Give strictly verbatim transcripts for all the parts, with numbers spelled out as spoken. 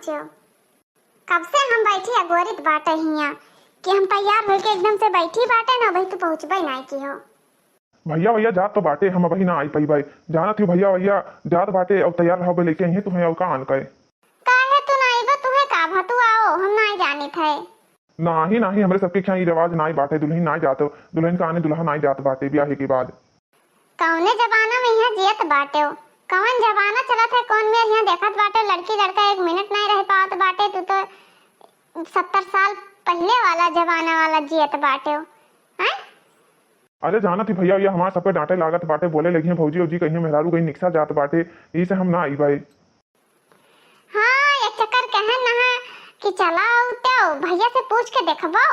कब से हम बैठी अगोरित बाटे हियाँ कि हम तैयार होइके एकदम से बैठी बाटे ना, अबही तू पहुँचबे नाई किहो। भैया, भैया, जात तो बाटे, हम अबही ना आई पइबे। जानत ही भैया, भैया, जात बाटे, अब तैयार रहबे, लेके अइहे तुहे, अउ का आन कहे। काहे तू ना अइबे, तुहे का भा, तू आओ, हम नाई जानित है। नाही, नाही, हमरे सबके खियाँ ई रिवाज नाई बाटे, दुलहिन नाई जात, दुलहिन का आने दुलहा नाई जात बाटे बियाहे के बाद। कउने जमाना में यहाँ जियत बाटेउ? कउन जमाना चलत है, कउन मेर यहाँ देखत बाटेउ, लड़की लड़का एक मिनट नाई रह पावत बाटे, तू तो सत्तर साल पहिले वाला जमाना वाला जियत बाटेउ, हैं? अरे जानत ही भैया, ये हमार सबके डाँटे लागत बाटे, बोले लगिहैं भौजी, भौजी कहिहैं मेहरारू गई निकसा जात बाटे, यही से हम ना आई भाई। हाँ, एक चक्कर कहन नहा कि चला आउतेउ, भैया से पूछ के देखबो।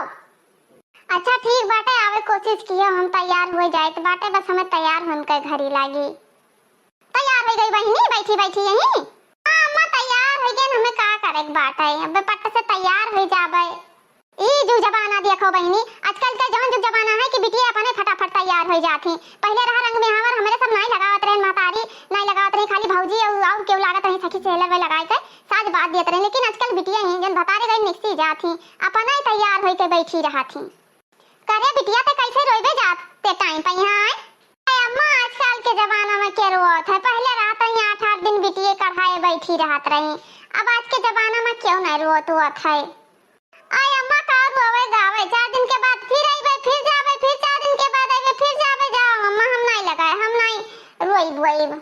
अच्छा ठीक बाटे, आवे कोशिश किहो, हम तैयार होइ जाइत बाटे, बस हमें तैयार होन के घरी लागी। तैयार होइ गई बहिनी, बैठी बैठी यहीं। हाँ अम्मा, तैयार होइ गई, हमें का करे के बाटे, अबे पट से तैयार होइ जाबे। ई जुग जमाना देखो बहिनी, आजकल के जौन जुग जमाना है कि बिटिया अपने फटाफट तैयार होइ जात ही। पहिले रहा रंग में हमार, हमरे सब नाई लगावत रहन महतारी, नाई लगावत रही, खाली भौजी अउ, अउ केहू लागत रही सखी सहेलर में लगाए के साज बाज दियत रही, लेकिन आजकल बिटिया ही जौन भतारे गई निकसी जात ही, अपना ही तैयार होइके बैठी रहत ही। करे बिटिया ते कैसे रोइबे जात ते टाइम पे यहाँ आए? अरे अम्मा, आजकल के जमाना में के रोवत है, पहिले रहत ही आठ आठ दिन बिटिये कढ़ाए बैठी रहत रही, अब आज के जमाना में केहू नहीं रोवत होत है। आय अम्मा, का रोवे गावे, चार दिन के बाद फिर अइबे, फिर जाबे, फिर चार दिन के बाद अइबे, फिर जाबे, जाओ अम्मा, हम नाई लगाए, हम नाई रोइब वोइब।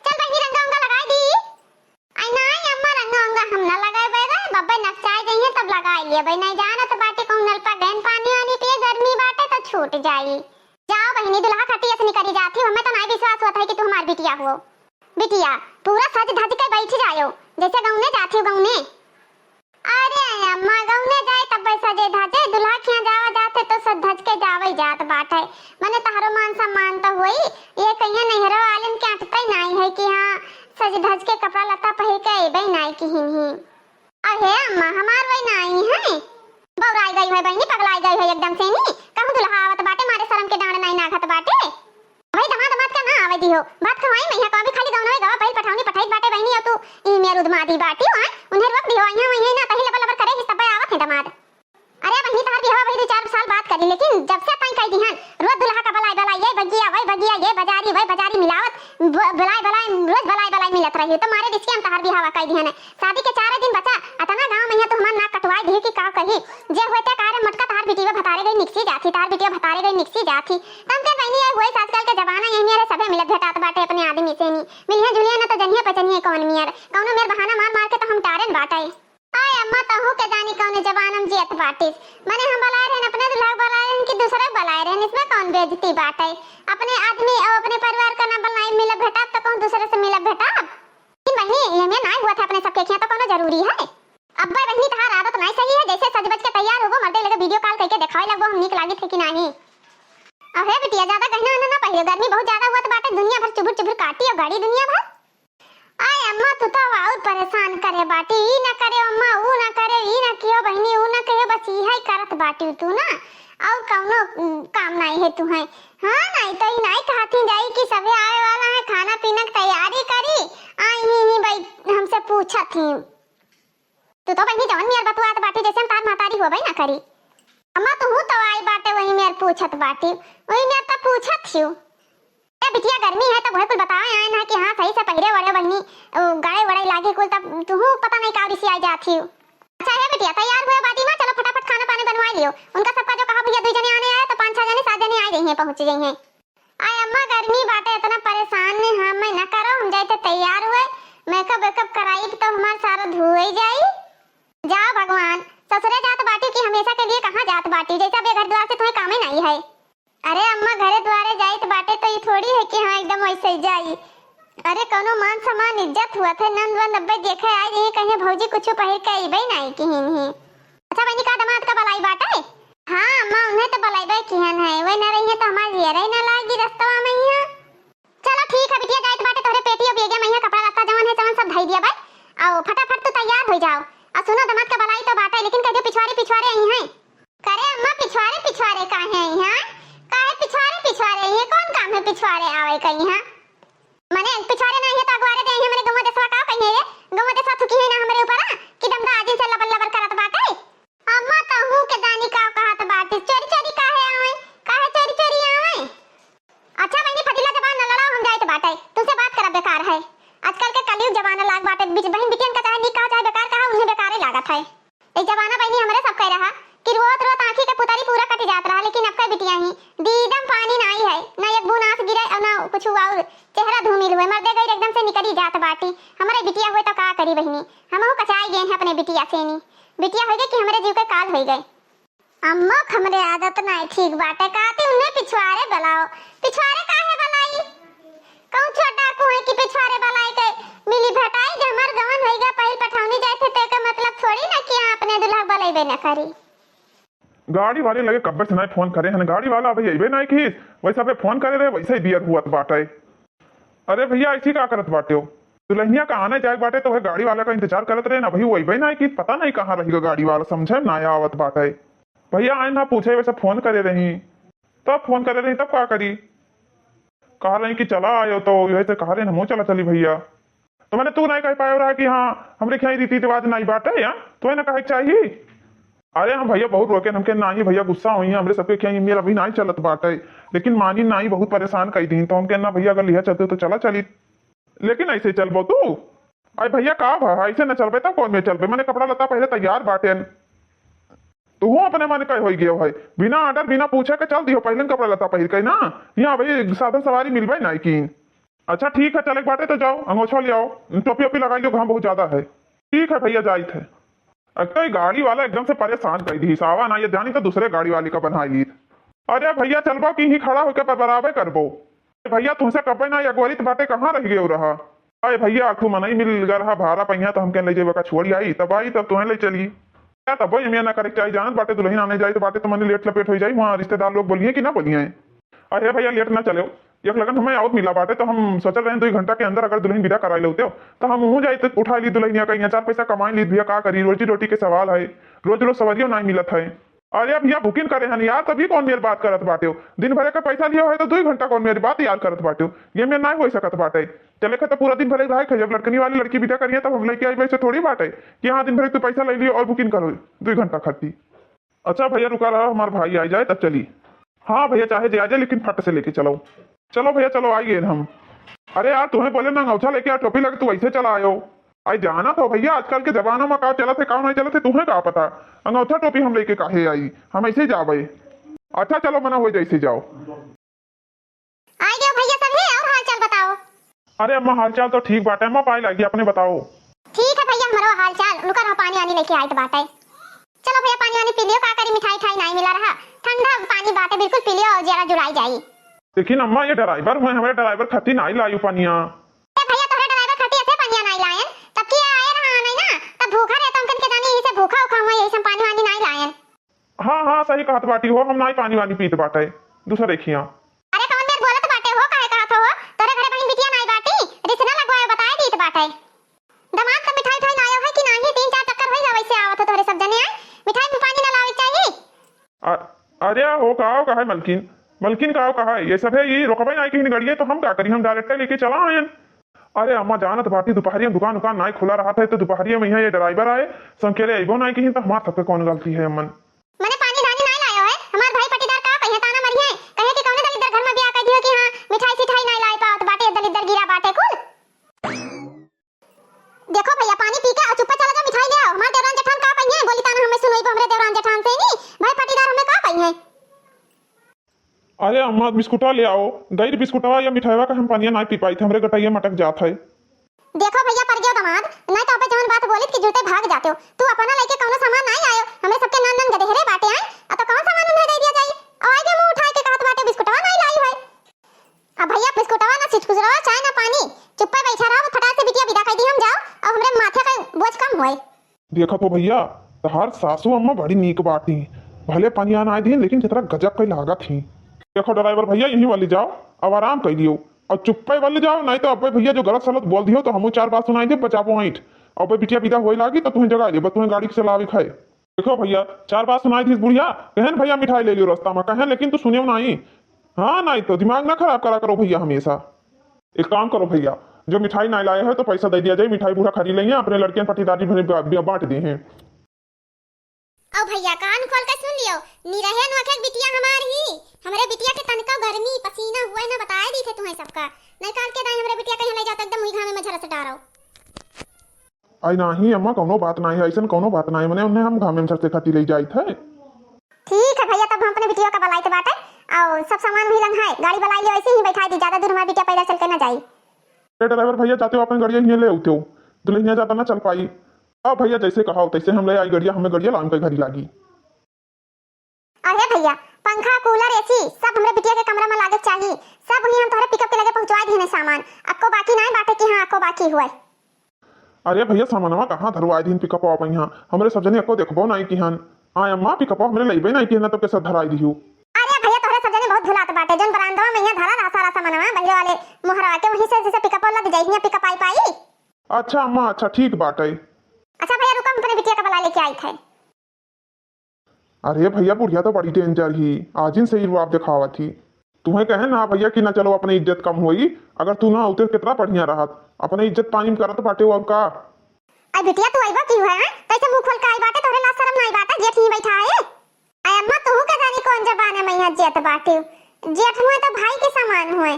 चल बहिनी, रंगा उंगा लगाए दी। आय नाई अम्मा, रंगा उंगा हम ना लगाए बे रे, बब्बे नकचाए जइहैं तब लगाए लिए बे, नाई जानत बाटे कहूँ नल पर गहन पानी वानी पिए, गर्मी बाटे तो छूट जाई। जाओ बहिनी, दुल्हा खटिया से निकरी जाती हो, हमें तो नाई विश्वास होत है कि तू हमार बिटिया हो। बिटिया, पूरा सज धज के बैठ जायो, जैसे गौने जाती हो गौने। अरे अम्मा, गौने जाए तब सजे धजे, दुल्हा खियाँ जावा जाते तो सज धज के जावे जात बाटे। मने तहरो मान सम्मान तो होई, ये कहिया नैहरो वालन के अटते नाई है कि हाँ, सज धज के कपड़ा लत्ता पहिर के अइबे नाई किहिन ही। अहे अम्मा, हमार वही नाई है। बौराई गई है बहिनी, पगलाई गई है एकदम से नी। कहूँ दुल्हा आवत बाटे, मारे शरम के डांड नाई नाघत बाटे। भाई दमाद दमाद का ना आवे दिहो। भात खवाई मैं यहाँ का भी खाली गौनवे गवा पहिल पठौनी पठाई बाटे बहिनी, और तू ई मेर उदमा दी बाटी हो, आय? उन्हें रोक दिहो, यहाँ वहीं ना तही लबर लबर करे ही तब आवत है दमाद। अरे बहिनी तहार बिहवा वही दो चार साल बात करी, लेकिन जब से ताई कह दिहन, रोज दुल्हा का बलाई बलाई, ये बगिया, वही बगिया, ये बाजारी, वही बाजारी मिलावत, ब-, बलाई बलाई, रोज बलाई बलाई मिलत रही, तो मारे रिस्के हम तहार बिहवा कह दिहन। शादी के चार दिन बचा, अतना गाँव में यहाँ तो हमार नाक कटवाई दिहे कि का कही। जे होते का रे मोटका तहार बिटिया भतारे गई निकसी जाथी, तहार बिटिया भतारे गई निकसी जाथी। तम के बहिनी, ये हुई आजकल के जमाना, यही मेरे सभे मिलत भेटात बाटे अपने आदमी से नी। मिलिहे जुलिहे ना तो जनिहे पचनिहे कौन मियर। कौनो मेर बहाना मार मार के तो हम टारेन बाटे। आय अम्मा, तहू के जानी कौने जमाना में जियत बाटिस। मने हम बलाए रहन अपने दुल्हा के बलाए रहन कि दूसरे के बलाए रहन, इसमें कौन बेइज्जती बाटे? अपने आदमी और अपने परिवार का ना बलाई मिलब भेटाब तो कहूँ दूसरे से मिलब भेटाब? लेकिन बहिनी, ये में नाई हुआ था अपने सबके खियाँ तो कौनो जरूरी है? अब्बे बहिनी, तहार आदत नाई सही है, जैसे सज बज के तैयार होबो, मर्दे लगे video call करके देखावे लगबो, हम नीक लागित है कि नाही। अरे बिटिया, ज्यादा गहना वहना ना पहिरो, गर्मी बहुत ज्यादा हुआ तो बाटे, दुनिया भर चुभुर चुभुर काटी और गाड़ी दुनिया भर। आय अम्मा, तू तो और परेशान करे बाटी, ई ना करे अम्मा, ऊ ना करे, ई ना कियो बहिनी, ऊ ना कहियो, बस इहे करत बाटी तू ना, और कौनो, उम, काम नाई है तू है। हाँ, नाई तो ई नाई कहती जाई कि सभे आवे वाला है, खाना पीना की तैयारी करी, आई ही, ही भाई हमसे पूछत ही। तू तो बहिनी जवन नियर बतुआत बाटी, जैसे हम तार महतारी होबे ना करी। अम्मा, तू तो आई बाटे, वही मेर पूछत बाटी, वही मेर तो पूछत हियो। ए बिटिया, गर्मी है तो वही कुल बतावे आए ना कि हाँ, सही से पहिरे वड़े बहिनी, ओ, गड़े वड़े लागे कुल, तब तू पता नहीं का रिसी आई जात हियो। अच्छा है बिटिया, तैयार हुए बाटी ना, चलो फटाफट खाना पानी बनवाई लियो। उनका सबका जो कहा भैया, दुई जने आने आए तो पाँच छह जने, सात जने आए जइहैं, पहुँच जइहैं। आय अम्मा, गर्मी बाटे, इतना परेशान ने हम मैं न करो, हम जाए थे तैयार हुए, makeup वेकअप कराई तो हमार सारा धुए जाई। जाओ भगवान, ससुरे जात बाटी कि हमेशा के लिए कहाँ जात बाटी, जैसा बेघर द्वार से तुम्हें कामे नहीं है। अरे अम्मा, घरे द्वारे जाइत बाटे तो ये थोड़ी है कि हाँ एकदम वैसे ही जाई। अरे कौनो मान सम्मान इज्जत हुआ थे, नंद वंद अब्बे देखे आई रही, कहे भौजी कुछ पहिर के अइबे नहीं किहिन ही। अच्छा बहिनी, का दमाद का बलाई बाटे? हाँ अम्मा, उन्हें तो बलइबे किहन है, वे न रही है तो हमार जियरे न लागी रस्तवा में यहाँ। चलो ठीक है बिटिया, जाइत बाटे तोहरे पेटी और बेगे में यहाँ कपड़ा लत्ता जवन है जवन सब धई दिया बाय। आओ फटाफट तू तैयार हो जाओ। और सुनो दमाद का बलाई तो बाटे, लेकिन कह दियो पिछवारे पिछवारे आई हैं। करे अम्मा, पिछवारे पिछवारे काहे आई हैं? काहे पिछवारे पिछवारे आई हैं? कौन काम है पिछवारे आवे का यहाँ? मने पिछवारे ना है तो अगवारे दे है, मने गौवा देसवा का कहिए रे? गौवा देसवा थुकी है ना हमरे ऊपर, हाँ? कि आजकल के कलयुग जमाना लाग बाटे, बिच-, बहिन बिटियन का चाहे नीक कहा, चाहे बेकार कहा, उन्हें बेकारे लागत है। एक जमाना बहिनी हमरे सब कह रहा कि रोत रोत आँखी के पुतरी पूरा कट जात रहा, लेकिन अब के बिटिया ही दीदम पानी नाई है, ना एक बून आँस गिरे और ना कुछ और चेहरा धूमिल हुए, मर्दे गैर एकदम से निकली जात बाटी। हमरे बिटिया हुए तो का करी बहिनी, हमहू कचाई गए हैं अपने बिटिया से नी। बिटिया होइगे कि हमरे जीव के काल होइगे। अम्मा, हमरे आदत नाई ठीक बाटे, काती उन्हें पिछुआरे बलाओ। पिछुआरे काहे बलाई? कौन छोट डाकू है कि पिछुआरे बलाई के मिली भटाई? जे हमार गवन होइगा, पहिल पठौनी जाए थे, तेके मतलब थोड़ी ना कि यहाँ अपने दुल्हा बलैबे न करी। गाड़ी वाले लगे कब्बे से नाई फोन करे हन, गाड़ी वाला अभी अइबे नाई की, वैसे अबे फोन करे रहे, वैसे ही दियर हुआ बाटे। अरे भैया, ऐसी का करत बाटे हो? दुल्हनिया का आने जाए बाटे तो वह गाड़ी वाला का इंतजार करत रहे ना, अभी वो अइबे नाई की, पता नहीं कहाँ रहिगा गाड़ी वाला, समझे में नाई आवत बाटे। भैया आए ना पूछे, वैसे फोन करे रही, तब फोन करे रही, तब का करी? कहा रही कि चला आयो, तो यही से कहा रहे हमहू चला चली भैया। तो मैंने तू नहीं कह पायो रहा कि हाँ, हमरे खियाई रीति रिवाज नहीं बाटे या, तो है ना कहे के चाहिए। अरे हम भैया बहुत रोके, हमके नाही भैया गुस्सा हुई है, हमरे सबके खियाई मेल अभी नहीं चलत बाटे, लेकिन मानी नहीं, बहुत परेशान कई दिन, तो हमके ना भैया अगर लिहा चलते तो चला चली। लेकिन ऐसे चलबो तू? अरे भैया, का भा, ऐसे न चलबे तब कौन में चलबे? मैंने कपड़ा लत्ता पहले तैयार बाटेन। तू अपने मन का होई गयो है, बिना ऑर्डर, बिना पूछे के चल दियो, पहले कपड़ा लत्ता पहिर के ना। यहाँ भाई साधन सवारी मिलबे नहीं कीन। अच्छा ठीक है, चले के बाटे तो जाओ, अंगोछा ले आओ, टोपी ओपी लगा लियो, घाम बहुत ज्यादा है। ठीक है भैया, जाइत है। अब तो ये गाड़ी वाला एकदम से परेशान कर दी, सावा ना ये जानी तो दूसरे गाड़ी वाले का बना ली। अरे भैया, चलबो कि ही खड़ा होके पर बराबर करबो? भैया, तुमसे कबे ना अगोरित बाटे, कहाँ रह गयो रहा? अरे भैया, आखू मनई मिल गया रहा, भाड़ा पहिया तो हमके ले जेबे का छोड़ी आई, तब आई, तब तुम्हें ले चली। क्या तब ये ना करे के चाहिए, जानत बाटे दुल्हन आने जाए तो बाटे तो मने लेट लपेट हो जाए, वहाँ रिश्तेदार लोग बोलिए कि ना बोलिए। अरे भैया, लेट ना चलो, एक लगन हमें और मिला बाटे, तो हम सोचल रहे दुई घंटा के अंदर अगर दुल्हन विदा कराई लेते हो, तो हम वहाँ जाए तो उठा ली दुल्हनिया का, यहाँ चार पैसा कमाई ली भैया, का करी, रोजी रोटी के सवाल है, रोज रोज सवारियों ना मिलत है। अरे भैया, बुकिंग करे हन यार, तभी कौन मेर बात करत बाटे हो? दिन भरे का पैसा लियो है तो दुई घंटा कौन मेर बात यार करत बाटे हो? ये मेर नाहीं हो सकत बाटे। चले के तो पूरा दिन भरे रहे, जब लड़कनी वाली लड़की विदा करिए तब हम लेके आइबे, ऐसे थोड़ी बाटे कि हाँ दिन भरे तू पैसा ले लियो और बुकिंग करो दुई घंटा खाती। अच्छा भैया रुका रहा, हमार भाई आ जाए तब चली। हाँ भैया, चाहे जे आ जाए लेकिन फट से लेके चलो। चलो भैया, चलो आई गए हम। अरे यार, तुम्हें बोले ना अंगौछा लेके आ, टोपी लगे तू ऐसे चला आयो। आई जाना तो भैया, आजकल के जमाना में का चलत है, का नहीं चलत है, तुम्हें का पता। अंगौछा टोपी हम लेके काहे आई, हम ऐसे जाबे। अच्छा चलो, मना हो जैसे जाओ। आई गयो भैया सब है, और हाल चाल बताओ। अरे अम्मा, हाल चाल तो ठीक बाटे अम्मा, पाए लागी, अपने बताओ। ठीक है भैया, हमरो हाल चाल, रुका रहो, पानी वानी लेके आइत बाटे। चलो भैया, पानी वानी पी लियो, का करी, मिठाई ठाई नाई मिला रहा, ठंडा पानी बाटे, बिल्कुल पी लियो और जरा जुड़ाई जाई। लेकिन अम्मा, ये ड्राइवर हुए, हमारे ड्राइवर खातिर नाई लायू पनिया। ए भैया, तोहरे ड्राइवर खातिर ऐसे पनिया नाई लायन, तब की आए रहा नहीं ना, तब भूखा रहता, उनकन के जाने यही से भूखा उखा हुआ, यही से हम पानी वानी नाई लायन। हाँ हाँ, सही कहत बाटी हो, हम नाई पानी वानी पीत बाटे, दूसरे खिया। अरे कौन मेर बोलत बाटे हो, काहे कहत हो? तोरे घरे बहिन बिटिया नाई बाटी, रिस ना लगवाए, बताए दीत बाटे। दामाद का मिठाई उठाई लायो है कि नाही? तीन चार चक्कर होई गवा वैसे आवत हो तोहरे सब जने आए। मिठाई में पानी ना लावे के चाहिए। अ-, अरे हो का, का है मलकिन? मलकिन का, का है? ये सब है, ये रोकबे नाई कहीं गड़िए तो हम का करी? हम डायरेक्ट लेके चला आयन। अरे अम्मा जानत बाटी, दोपहरिया में दुकान उकान नाई खुला रहत है तो दोपहरिया में यहाँ ये ड्राइवर आए, संकेले अइबो नाई कहीं तो हमार सबके कौन गलती है अम्मन? मने पानी धानी नाई लायो है, हमार भाई पटीदार का कहिए, ताना मरिए, कहे कि कौने दलिद्दर घर में बियाह कर दियो कि हाँ, मिठाई सिठाई नाई लाई पावत बाटे, दलिद्दर गिरा बाटे कुल। देखो भैया, पानी पी के और चुप्पे चला जा, मिठाई ले आओ, हमार देवरान जेठान का कहिए, बोली ताना हमें सुनोइबो हमरे देवरान जेठान से नी, भाई पटीदार हमें का कहिए। अरे अम्मा, बिस्कुटवा ले आओ। गैर बिस्कुटवा या मिठाईवा का हम पनिया नाई पी पाई थे, हमरे गटैया मटक जात है। देखो भैया, पर गयो दामाद, नाई तो आपे जवन बात बोलित कि जुते भाग जाते हो। तू अपना लेके कौनो सामान नाई आयो, हमरे सबके नान नान गदेहरे बाटे आए, आ तो कौन सामान उन्हें दे दिया जाई? आए के मुंह उठाए के कहत बाटे बिस्कुटवा नाई लाई है। अब भैया बिस्कुटवा ना चिचकुचरवा, चाय ना पानी, चुप्पे बैठा रहो, फटाक से बिटिया विदा कर दी हम जाओ, अब हमरे माथे का बोझ कम होए। देखत हो भैया, तहार सासू अम्मा बड़ी नीक बाटी, भले पनिया ना दीन, लेकिन जितना गजब के लागत ही। देखो ड्राइवर भैया, यहीं वाली जाओ, अब आराम कर लियो, और चुप्पे वाली जाओ, नहीं तो अब्बे भैया जो गलत सलत बोल दियो तो हमू चार बात सुनाई दे, बचाबो ऐंठ। अब्बे बिटिया विदा होए लागी तो तुम्हें जगा ले, बस तुम्हें गाड़ी के चलावे खाए। देखो भैया, चार बात सुनाई दीस बुढ़िया, कहन भैया मिठाई ले लियो रास्ता में, कहन लेकिन तू सुनियो नहीं। हाँ, नहीं तो दिमाग ना खराब करा करो भैया हमेशा। एक काम करो भैया, जो मिठाई नाई लाए हो तो पैसा दे दिया जाए, मिठाई बूढ़ा खरीद लेंगे, अपने लड़कियन पटीदारी भरे बा-, बा-, बांट दे हैं। आओ भैया, कान खोल के सुन लियो, निरहे नोखे के बिटिया हमार ही, हमरे बिटिया के तनका गर्मी पसीना हुए ना बताए दी थे तुम्हें सबका, नहीं काल के दाई हमरे बिटिया कहीं ले जाओ तो एकदम हुई घामे में झरस अरे नाही अम्मा, कौनो बात नाही है, ऐसन कौनो बात नाही, मने उन्हें हम घामे में झरसे खाती ले जाइत है। ठीक है भैया, तब हम अपने बिटिया का बलाइत बाटे, और सब सामान भी लंग है, गाड़ी बलाई लियो, ऐसे ही बैठा दी, ज्यादा दूर हमार बिटिया पैदल चल के ना जाई। ए ड्राइवर भैया, जाते हो अपन गड़िया हियाँ ले उठे हो, दुल्हनिया ज्यादा ना चल पाई। अब भैया जैसे कहा हो तैसे हम ले आई गड़िया, हमें गड़िया लाम के घरी लागी। अरे भैया, पंखा, कूलर, एसी सब हमरे बिटिया के कमरा में लागे के चाही। सब ही हम तोहरे पिकअप के लगे पहुंचवाई दिहने सामान। अक्को बाकी नाय बाटे कि हाँ, अक्को बाकी हुए। अरे भैया, सामानवा कहाँ धरवाई दिहन पिकअपवा पे यहाँ? हमरे सब जने अक्को देखबो नाय किहन। आय अम्मा, पिकअपवा हमरे लइबे नाय किहन, ना तो कैसे धराई दिहू? अरे भैया, तोहरे सब जने बहुत भुलात बाटे। जौन बरांदवा में यहाँ धरा रहा सारा सामानवा, बहिरे वाले मोहरवा के, वहीं से जैसे पिकअपवा लद जाई, यहाँ पिकअप आई पाई। अच्छा अम्मा, अच्छा, ठीक बाटे। अच्छा भैया, रुका, हम अपने बिटिया का बला लेके आई थे। अरे भैया, बुढ़िया तो बड़ी डेंजर ही, आजिन से ही रुआब देखावत ही। तुम्हें कहे ना भैया कि ना चलो, अपने इज्जत कम होई, अगर तू ना होते कितना बढ़िया रहत। अपने इज्जत पानी में करत बाटे और का। आई बिटिया, तू आइबा की हुआ है? कैसे मुंह खोल के आई बाटे, तोहरे लाज शरम ना आई बाटे, जेठ ही बैठा है। आई अम्मा, तू का जानी कौन जमाने में यहाँ जेठ बाटे, जेठ हुए तो भाई के समान हुए।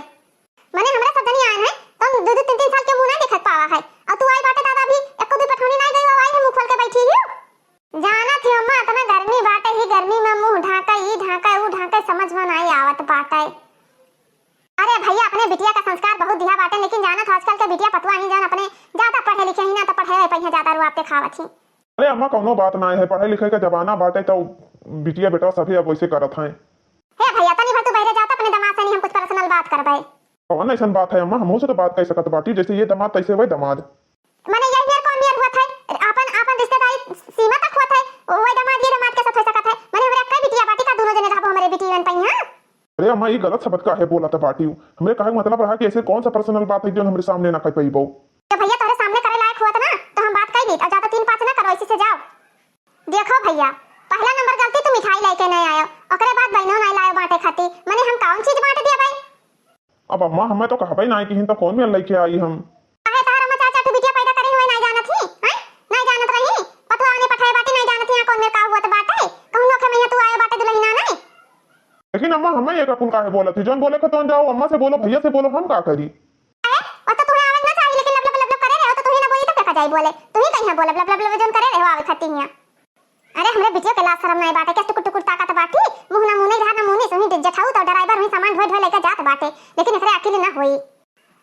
मने हमरा सब जनी आए हैं, तो हम दो दो तीन तीन साल के मुंह ना देखत पावा है। और तू आई बाटे दादा, अभी एको दो पठौनी ना गई, आई है मुंह खोल के बैठी ही। जानत ही अम्मा, इतना गर्मी बाटे ही, गर्मी में मुंह ढांका, ई ढांका, ऊ ढांका, समझ में नाई आवत बाटे। अरे भैया, अपने बिटिया का संस्कार बहुत दिया बाटे, लेकिन जानत हो आजकल के बिटिया पतुआ ही जान अपने ज्यादा पढ़े लिखे ही ना, तो पढ़े पे ज्यादा रुआब देखावत ही। अरे अम्मा, कौनो बात ना है, पढ़े लिखे का जमाना बाटे, तो बिटिया बेटा सभी अब वैसे करत हैं। हे भैया, तनी भर तू बहरे जाता, अपने दामाद से नहीं हम कुछ पर्सनल बात करबे। कौन ऐसन बात है अम्मा, हमहू से तो बात कर सकत बाटी, जैसे ये दामाद तैसे वही दामाद। मने यही मेर कौन मेर हुआ था, अपन, अपन रिश्तेदारी सीमा तक हुआ था, वही दामाद ये दामाद के साथ हो सकत है। मने हमरा कई बिटिया बाटी का, दोनों जने रहबो हमरे बिटियन पे यहाँ। अरे अम्मा, ये गलत शब्द काहे बोलत बाटी? हमरे कहे के मतलब रहा कि ऐसे कौन सा पर्सनल बात है जो हमरे सामने ना कर पाइबो। तो भैया तोहरे सामने करे लायक हुआ था ना, तो हम बात कर ली, और ज्यादा तीन पाँच ना करो, इसी से जाओ। देखो भैया, पहला नंबर गलती तू मिठाई लेके नहीं आयो, ओकरे बाद बहनों नहीं लायो बांटे खाती, मने हम कौन चीज बांट दिया भाई? अब अम्मा, हमें तो कहबे नहीं किहिन, तो कौन मेर लेके आई हम? काहे तोहर अम्मा चार चार ठो बिटिया पैदा करे हुए नहीं जानत ही, हैं? नहीं जानत रही? पतुआ ने पठाए बाटी नहीं जानत ही, यहाँ कौन मेर का हुआ तो बाटे? कहूँ नोखे में तू आयो बाटे दुल्हनिया नहीं? लेकिन अम्मा, हमें ये का कुल काहे बोलत ही? जौन बोले के तौन जाओ, अम्मा से बोलो, भैया से बोलो, हम का करी? अरे, वो तो तुम्हें आवे ना चाहिए, लेकिन लब लब लब लब करे रहे हो, तो तुम्हें ना बोली तो फेंका जाए बोले। तुम्हें कहीं बोले, लब लब लब जौन करे रहे हो आवे खाती हियाँ। अरे, हमरे बिटियो के लाज शरम नाई बाटे, क्या टुकुर टुकुर ताकत बाटी? मुंह ना मुने, झार ना मुने, सुही जेठाऊ तो ड्राइवर हुई सामान ढोए ढोए लेके जात बाटे, लेकिन एकरे अकिल ना होई।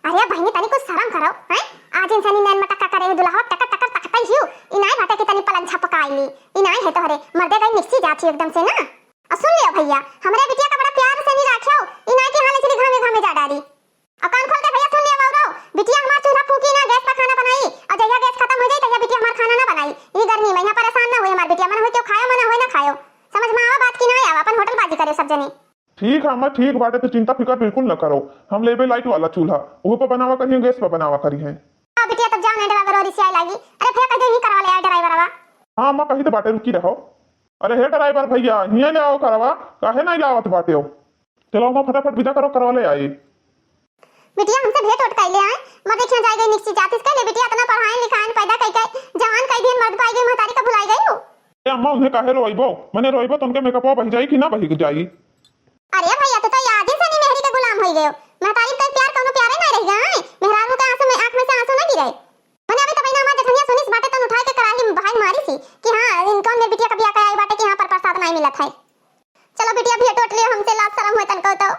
अरे बहिनी, तनी कुछ शरम करो, हैं? आज इंसानी नैन मटक्का करे हो, दुल्हा टकर टकर तकतई हियो। ई नाई बाटे कि तनी पलंग झपकाई ली, ई नाई है तोहरे, मर्दे गई निकसी जात ही एकदम से ना। और सुन लियो भैया, हमरे बिटिया का बड़ा प्यार से नहीं राखियो, ई नाई के हाले चली घामे घामे जा डारी। और कान खोल के भैया सुन लिया बाबूराव, बिटिया हमार चूल्हा फूकी ना, गैस पर खाना बनाई, और जहिया गैस खत्म हो जाई, तहिया बिटिया हमार खाना ना बनाई। ई गर्मी में यहाँ परेशान ना हुई हमार बिटिया, मन हुई केहू खायो, मन हुई ना खायो। समझ में आवा बात की ना आवा, अपन होटल बाजी करे सब जने। ठीक है अम्मा, ठीक बाटे, तू चिंता फिकर बिल्कुल न करो, हम लेबे लाइट वाला चूल्हा, उहो पर बनावा करिहैं, गैस पर बनावा करिहैं। हाँ बिटिया, तब जाओ नहीं ड्राइवर और रिसियाई लागी। अरे भैया, कह दे ही करवा ले आए ड्राइवर आवा। हाँ अम्मा, कही तो बाटे, रुकी रहो। अरे हे ड्राइवर भैया, हियाँ ले आओ करवा, काहे नहीं लावत बाटे हो? चलो अम्मा, फटाफट विदा करो, करवा ले आई। बिटिया, हमसे भेंट उठ कैले आए, मत देखिया जाए गई निकसी जातिस कैले बिटिया, इतना पढ़ाइन लिखाइन पैदा कई के जवान कई दिन मर्द पाई गई, महतारी का भुलाई गई हो। ए अम्मा, उन्हें काहे रोइबो? मने रोइबो तो उनके मेकअपवा बहि जाई कि ना बहि जाई? अरे भैया, तू तो याद ही से नहीं मेहरी के गुलाम होई गयो। महतारी तो प्यार कौनो प्यारे ना रह गए, मेहरारू के आंसू में, आंख में से आंसू ना गिरे। मने अभी तबई ना हमार जेठनिया सुनिस बाटे तन उठाए के कराही में बहाई मारी सी कि हाँ, इनकौन मेर बिटिया का बिया कराई बाटे कि यहाँ पर प्रसाद नाई मिलत है। चलो बिटिया, भेंट उठ लियो हमसे, लाज शरम होए तनको तो।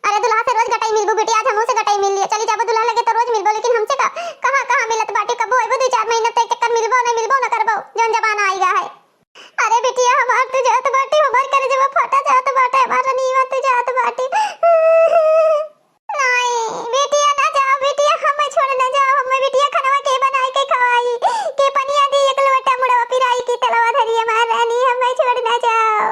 अरे दुल्हा से रोज गटई मिलबू बिटिया, आज हमहू से गटई मिल लियो। चली जाबो दुल्हा लगे तो रोज मिलबो, लेकिन हमसे का, कहाँ, कहाँ मिलत बाटे? कबो अइबो दो चार महीना तो एक चक्कर मिलबो ना, मिलबो ना करबो, जौन जमाना आइगा है। अरे बिटिया हमार तू जात बाटे, हमार करेजवा फाटा जात बाटे, हमार रनिया तू जात बाटे। नाई, बिटिया ना जाओ, बिटिया हमें छोड़ ना जाओ, हमें बिटिया खनवा के बनाई के खवाई, के पनिया दी एक लोटा मुड़वा पिराई की तलवा धरी हमार रानी, हमें छोड़ ना जाओ।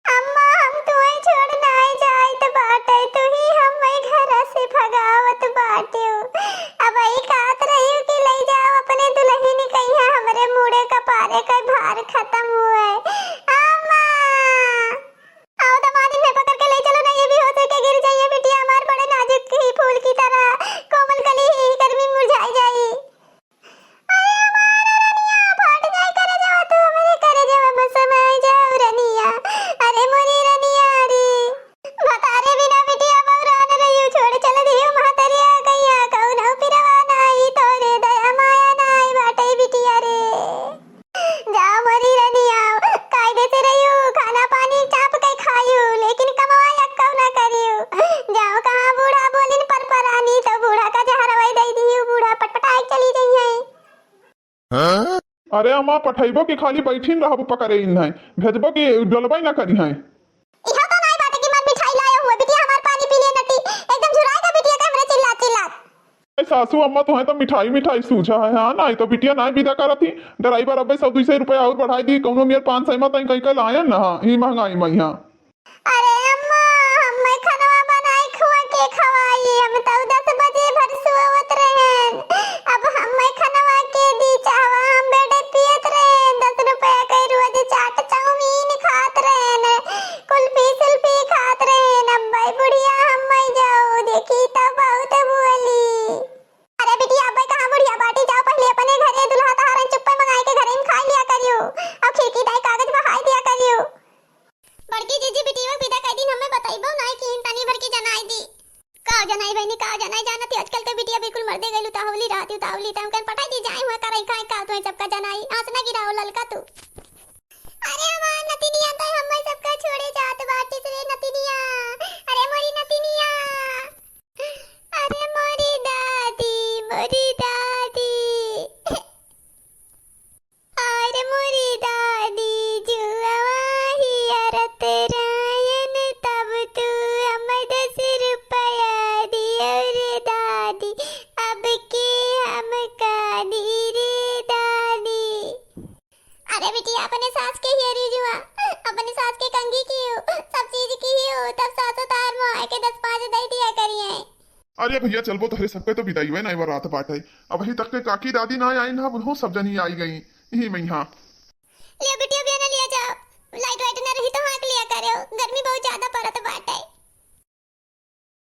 अम्मा, हम तुहैं छोड़ नाई जाइत बाटे, तुही हमें घर से भगावत बाटे। अब ई कहत रही कि ले जाओ अपने दुल्हन कहिया हमरे मुड़े कपारे का भार खत्म हुए। अम्मा! आओ दमादिन में पकड़ के ले चलो, नहीं ये बेहोश होके गिर जाइए। बिटिया हमार बड़े नाजुक ही फूल की तरह, कोमल कली ही गर्मी मुरझाई जाई। अरे हमार रनिया, फाट जाए करेजवा, तू हमरे करेजवा में समाई जाओ रनिया। अरे मोरी रनिया रे, भतारे बिना बिटिया बौरान रहियो, छोड़ चल दियो महतरिया कहिया, कौनो पिरवा नाई तोरे, दया माया नाई बाटे। अरे अम्मा, पठइबो कि खाली बैठिन रहबो पकरे इन्हें, भेजबो कि डलबइ ना करिहैं। इहाँ तो नाहीं बाटे कि मर मिठाई लायो हुए, बिटिया हमार पानी पी लिए नटी, एकदम झुराए का बिटिया का हमरे चिल्लात चिल्लात। ए सासू अम्मा, तोहें तो मिठाई मिठाई सूझा है, हाँ, नाहीं तो बिटिया नाहीं विदा करत ही। ड्राइवर अब्बे सौ दुई सौ रुपया और बढ़ाई दी, कौनो मेर पाँच सौ मा तई कहीं कल आयन ना, हाँ, ई महंगाई मा यहाँ। अरे अम्मा, हम्मे खनवा बनाई खुआ के खवाई, हम तो दस बजे भर सोवत रहन। अब हम्मे खनवा के दी चाहवा, हम बेडे पियत रहन, दस रुपया के रोज चाट चाउमीन खात रहन, कुल्फी सुल्फी खात रहन। अब भाई बुढ़िया हम्मे जाओ, देखी तो बहुत बोली। अरे बिटिया, अब्बे कहाँ बुढ़िया बाटी, जाओ पहिले अपने घरे दुल्हा तहारन चुप्पे मंगाए के घरे में खाई लिया करियो, और खिड़की ताई कागज बहाई दिया करियो। बड़की जीजी बिटिया विदा कर दिन, हमें बताइबो नाहीं कि तनी भर की जनाई दी। का जनाई बहनी, का जनाई, जानती आजकल तो बिटिया बिल्कुल मर्दे गइल, उतावली रहती, उतावली, तो हम कहन पटाई दी जाए हुआ करई खाए का, तुम्हें सबका जनाई, आँस ना गिराओ ललका तू। अरे हमार नतिनिया तो हमें सबका छोड़े जात बाटी रे नतिनिया, अरे मोरी नतिनिया। अरे मोरी दादी, मोरी दादी। अरे मोरी दादी, जुआवा हियरत रायन, तब तू हम दस रुपया दियो रे दादी, अब के हम का दी रे दादी। अरे बिटिया, अपने सास के हियरी जुआ, अपने सास के कंघी कियो, सब चीज कियो, तब सासो तार मोह के दस पाँच दे दिया करिए। अरे भैया, चलबो तोहरे सबके तो विदाई हुए ना, एवर रात बाटे। अबही तक के काकी दादी ना आई ना, उन्हों सब जनी आई गई। यही में यहाँ। लियो बिटिया, बिया ना लिया जाओ, लाइट वाइट ना रही तो हाँक लिया करो, गर्मी बहुत ज्यादा पड़त